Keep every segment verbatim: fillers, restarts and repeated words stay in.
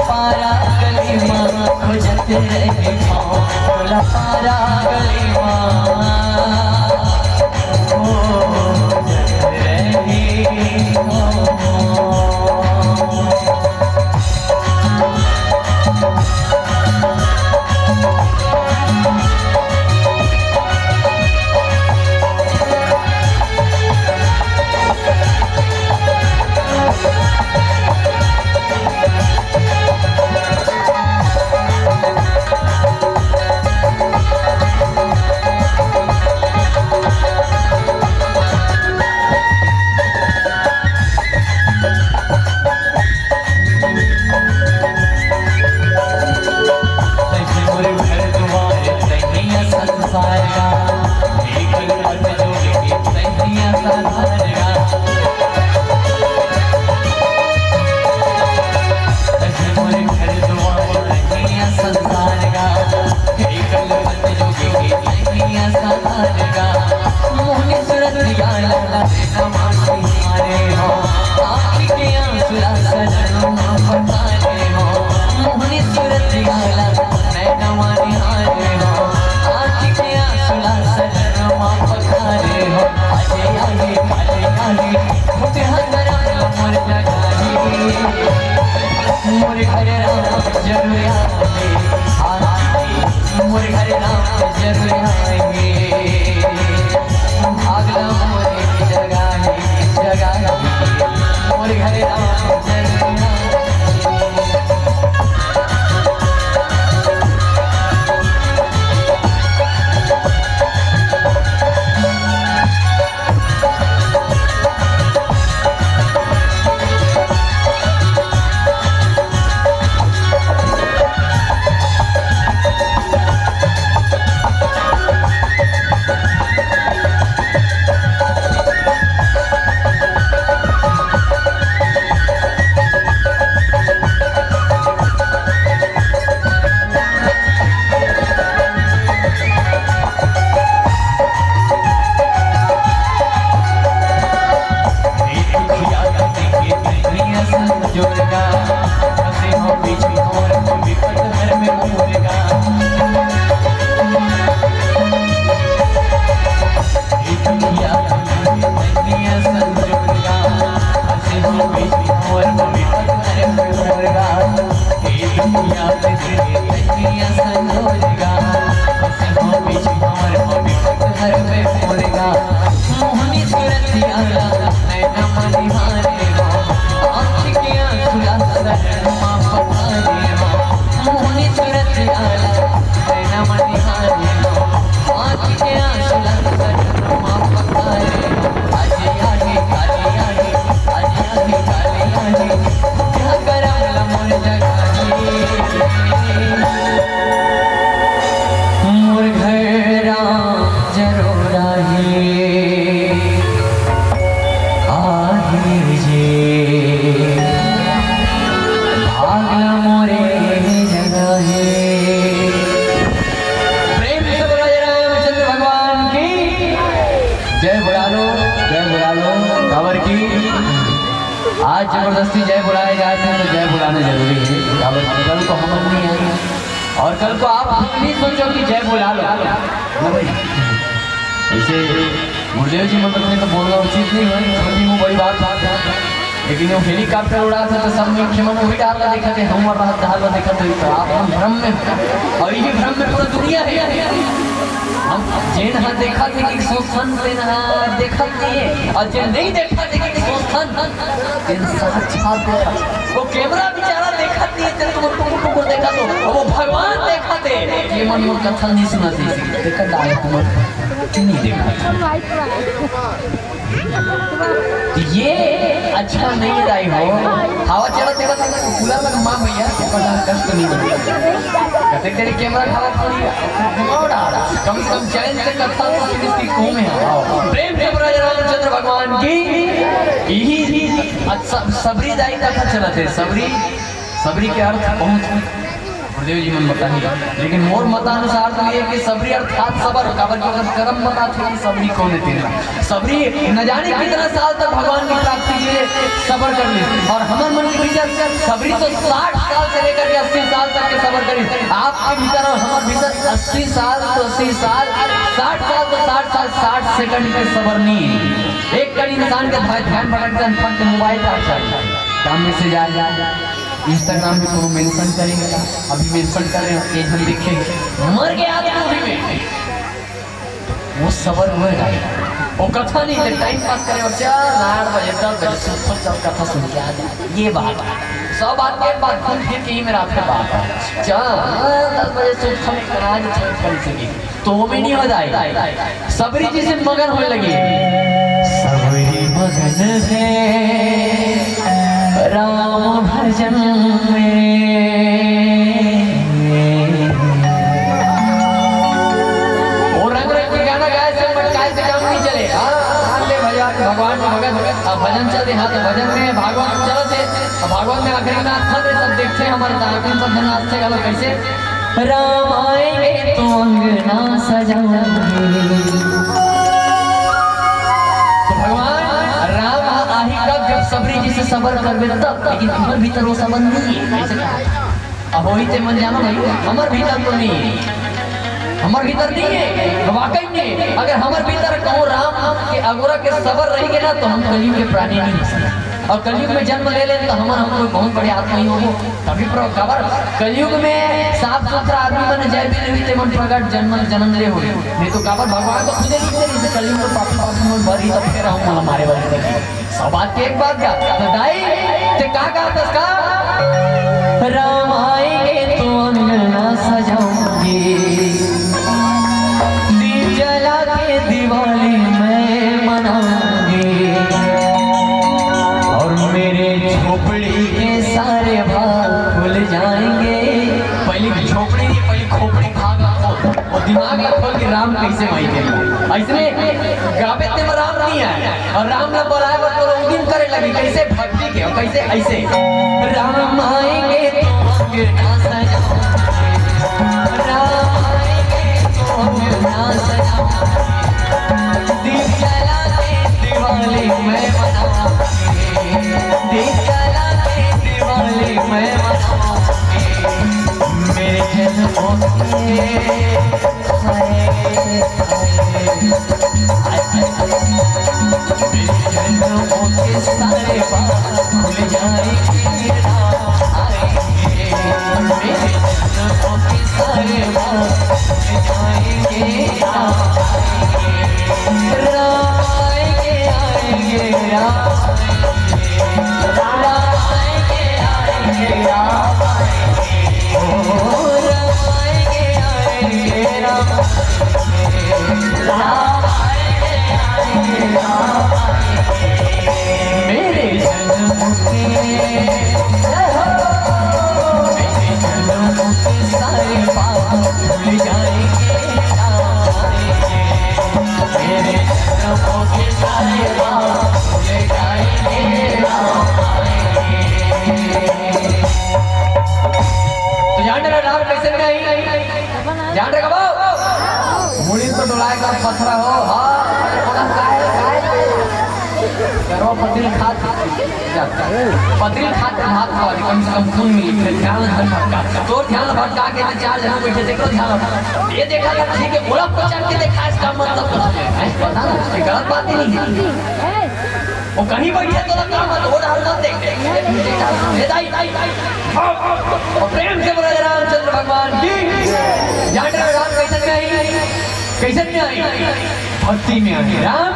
पारा गली मा खोजत रही हौं, तोला पारा गली मा खोजत रही हौं। मोर घरे राम जरूर आए, हाँ, मोर घरे राम जरूर आए। भागला मोरे जगा हे, जगा हे, मोर घरे राम जरूर आए। मोर घर राम जरूर आही, आही रे। भागला मोरे जगा हे। प्रेम से बोला जय रामचंद्र भगवान की। जय बोला लो, जय बोला लो। काबर की आज जबरदस्ती जय बुलाए जात हे, तो जय बुलाना जरूरी हे। काबर कल को हमन नहीं आए और कल को आप खुद भी सोचो कि जय बुला लो। ना भाई, ऐसे गुरुदेव जी मन रखे तो बोलना उचित नहीं होय, छोटी मुँह बड़ी बात, बात, बात। लेकिन वो helicopter उड़ात हे तो सब मनखे मन वही डाहर ला देखत हे, हम और राहत डाहर ला देखत हे, तो आप मन भ्रम में हो। और ये भ्रम में पूरा दुनिया हे। हम जेन हा देखत हे कि सोचथन, तेन हा देखत नहीं हे, और जेन नहीं देखत हे कि सोचथन, तेन साक्षात देखत। वो camera बेचारा देखत नहीं हे, तेन तुम टुकुर टुकुर देखत हो, और वो भगवान देखत हे। ये मन मोर कथा नहीं सुनत हे, देखत डाले तुम नहीं देखत। ये अच्छा नहीं हे दाई हो। हवा चलत हे, बस कूलर लगा माँ भैया, पता कष्ट नहीं हो। कते तेरे camera खराब थोड़ी है। कम से कम चैन से कथा तो सुनिस कि घूमे आओ। प्रेम से बोला जय रामचंद्र भगवान की। यही अच्छा सबरी दाई कथा चलत हे। सबरी, सबरी के अर्थ बहुत गुरुदेव जी मन बताही, लेकिन मोर मतानुसार तो ये कि सबरी अर्थात सबर, काबर कि ओकर करम बताथे कि सबरी कौन है तेरा। सबरी न जाने कितना साल तक भगवान की प्राप्ति के लिए सबर कर ली, और हमर मन के भीतर सबरी तो साठ साल से लेकर के अस्सी साल तक के सबर करी। आपके भीतर और हमर भीतर अस्सी साल तो अस्सी साल, साठ साल तो साठ साल, साठ सेकंड के सबर नहीं है। एक कड़ी इंसान के ध्या-, ध्यान भटकता है, फट मोबाइल का चल, काम में से जा, जा, Instagram में कोनो मेंशन करेंगे, अभी मेंशन कर रहे हो, एक हम देखेंगे, मर गया आदमी अभी में। वो सबर हुए भाई, वो कथा नहीं थे, टाइम पास करे और चल, आठ बजे, दस बजे सुबह चल, कथा सुन के आ जाए। ये बात, सब बात के बाद घूम फिर के ही मेरा आपके बात है। चल, दस बजे सुबह करा, आज चल, कर सके। तो वो भी नहीं हो जाए। सबरी जी से मगन होए लगी। सबरी मगन है राम भजन में। वो रंग रंग के गाना गाए से मटकाए से काम नहीं चले। हाँ, हाँ, ले भैया, भगवान में मगन, अब भजन चल रहे, हाँ, तो भजन में भागवत चलत है, अब भागवत में आखिरी में आस्था दे, सब देखते हैं हमारे तारकन सब जन आज से गलत कैसे। राम आएंगे तो अंगना सजाएंगे। तो भगवान राम आही कब? जब सबरी जी से सबर करबे तब, लेकिन तुम्हारे भीतर वो सबर नहीं है। ऐसे कहा। अब वही ते मन जानो भाई, हमर भीतर तो नहीं है, हमर भीतर नहीं है, वाकई नहीं है। अगर हमर भीतर कहूँ राम के अगोरा के सबर रही के ना, तो हम कलयुग के प्राणी नहीं हो सकते। और कलयुग में जन्म ले लें तो हमर हम कोई बहुत बड़े आदमी होंगे। तभी प्रभु काबर कलयुग में साफ सुथरा आदमी मन जय भी नहीं ते मन प्रगट जन्म जन्म ले होई। नहीं तो काबर भगवान तो खुदे लिखते नहीं से कलयुग में पापी पापी मन भरी तब फिर हम हमारे वाले देखिए। सब बात के एक बात का तो दाई ते का का तस का? राम आएंगे तो अंगना सजाऊंगी, दीप जला के दिवाली मैं मनाऊंगी, और मेरे झोपड़ी के सारे भाग खुल जाएंगे। पहली झोपड़ी नहीं, पहली खोपड़ी भाग रखो, वो दिमाग रखो कि राम कैसे वही के लिए। ऐसने गावे ते में राम नहीं है, और राम ला बोलाए बर तोर उदिम करे लगी। कैसे? भक्ति के, और कैसे? ऐसे। राम आएंगे तो अंगना सजाऊंगे, राम आएंगे तो अंगना सजाऊंगे, दीप जला के दिवाली मैं मनाऊंगी, दीप जला के दिवाली मैं मनाऊंगी। मेरे जन्मों के हाय, हाय, हाय, हाय। मेरे जन्मों के सारे पाप खुल जाएंगे, राम आएंगे। मेरे जन्मों के सारे पाप खुल जाएंगे, राम आएंगे। राम आएंगे, आएंगे, राम आएंगे। राम आएंगे, आएंगे, राम आएंगे। ओ, राम आएंगे, आएंगे, राम आएंगे। राम आएंगे, आएंगे, राम आएंगे। मेरे जन्म के, जय हो। मेरे जन्म के सारे पाप धुल जाएंगे, राम आएंगे। मेरे जन्म के सारे पाप धुल जाएंगे, राम आएंगे। तो जान रहे राम कैसे में आई? जान रहे कब? मुड़ी तो डोलाए का पथरा हो, हाँ। करो पतरी खात, पतरी खात हाथ खावा, कम से कम खून मिली, फिर ध्यान धन भटका। तो ध्यान भटका के तो चार जन बैठे, देखो ध्यान। ये देखा था, ठीक है, ओला पहचान के देखा, इसका मतलब कुछ नहीं है, पता ना, ये गलत बात ही नहीं है। वो कहीं बैठे तो लगा मत, वो डाल मत देख। ये दाई, दाई, दाई। और प्रेम से बोला रामचंद्र भगवान की। जान रहे राम कैसे में आई? कैसे में आई? भक्ति में आई। राम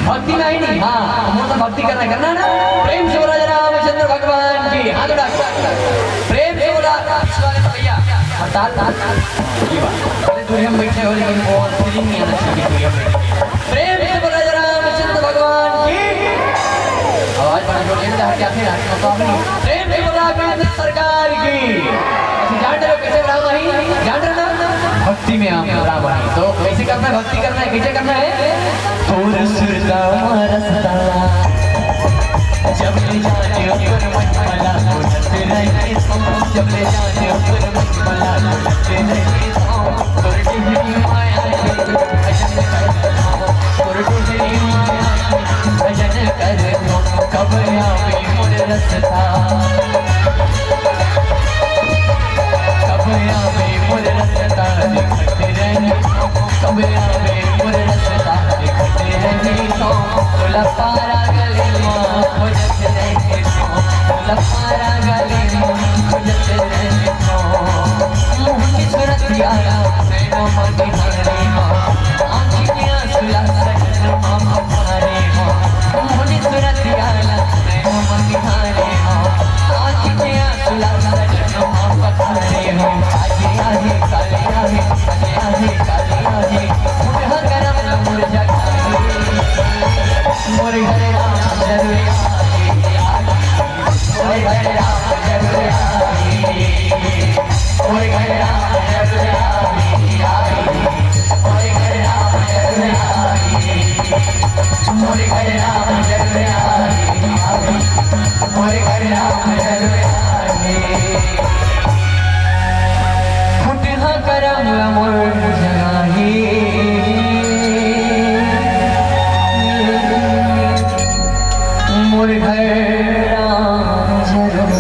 भक्ति में आई नहीं? हाँ, हम तो भक्ति करना है, करना है ना? प्रेम से बोला रामचंद्र भगवान की। हाथ उठा। प्रेम से बोला। भैया, हड़ताल। ये बात। अरे दूर हम बैठे हो, लेकिन वो फीलिंग नहीं आना चाहिए दूर हम बैठे। प्रेम से बोला जय रामचंद्र भगवान की। आवाज बड़ा जोर से, क्या थे, हाथ में तो आपने। प्रेम से बोला केंद्र सरकार की। अच्छा, जान रहे हो कैसे राम आई? जान रहे ना? भक्ति में आप राम आई। तो कैसे करना है? भक्ति करना है, कैसे करना है? तोर सुरता रसता, जब ले जाने पर मन मला को जब ले जाने ऊपर मत मला, जब ले जाने तो तोर डुहरी माया के भजन करना, तोर डुहरी माया के भजन करना। कब आवे मोर रस्ता, कब आवे मोर रस्ता देखत रही, कब आवे मोर रस्ता देखत रही। तो तोला पारा गली मा खोजत रही, तो तोला पारा गली मा खोजत रही। तो मोहनी सूरतिया ला नैना मा निहारे हो, आँखी के आँसू ला सजन मा पखारे हो। मोहनी सूरतिया ला नैना मा निहारे हो, आँखी के आँसू ला सजन मा पखारे हो। आगे आगे काले आगे, आगे आगे काले आगे, मुरहा करम मुरझा काले। मोर घर राम जरूर आगे, आगे। मोर घर राम जरूर आगे। मोर घर राम जरूर आगे, आगे। मोर घर राम जरूर आगे। मोर घर राम जरूर आगे, आगे। मोर घर राम जरूर आगे। फुटहा करम ला मोर जगाही। मोर घर राम जरूर